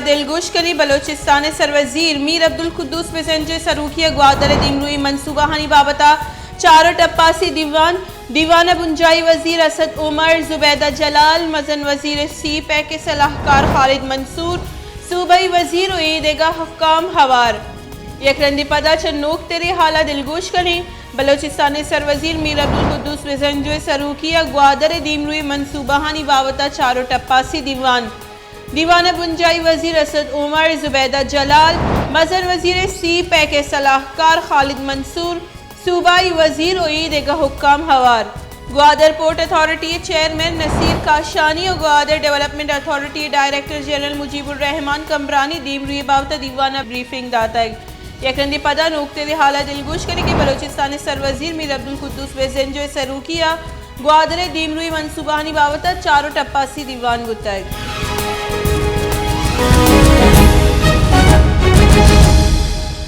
دلگوش کنیں، بلوچستان ءِ سروزیر میر عبدالقدوس بزنجو ءِ سروکی ءَ گوادر ءِ دیمروئی منصوبہانی بابت ءَ چار ءُ ٹپاسی دیوان۔ دیوان ءَ بنجاہی وزیر اسد عمر، زبیدہ جلال، مزن وزیر سی پیک ءِ سلاہکار خالد منصور، صوبائی وزیر ءُ اے دگہ حکام ہوار۔ یک رندے پدا چہ نوکتریں حال ءَ دلگوش کنیں، بلوچستان ءِ سروزیر میر عبدالقدوس بزنجو ءِ سروکی ءَ گوادر ءِ دیمروئی منصوبہانی بابت ءَ چار ءُ ٹپاسی دیوان۔ دیوان ءَ بنجاہی وزیر اسد عمر، زبیدہ جلال، مزن وزیر سی پیک ءِ سلاہکار خالد منصور، صوبائی وزیر ءُ اے دگہ حکام ہوار۔ گوادر پورٹ اتھارٹی ءِ چیئرمین نصیر کاشانی ءُ گوادر ڈیولپمنٹ اتھارٹی ءِ ڈائریکٹر جنرل مجیب الرحمان کمبرانی دیمروئی ءِ بابت ءَ دیوان ءَ بریفنگ داتگ۔ یک رندے پدا نوکتریں حال ءَ دلگوش کنیں کہ بلوچستان ءِ سروزیر میر عبدالقدوس بزنجو ءِ سروکی ءَ گوادر ءِ دیمروئی منصوبہانی بابت ءَ چار ءُ ٹپاسی دیوان بوتگ۔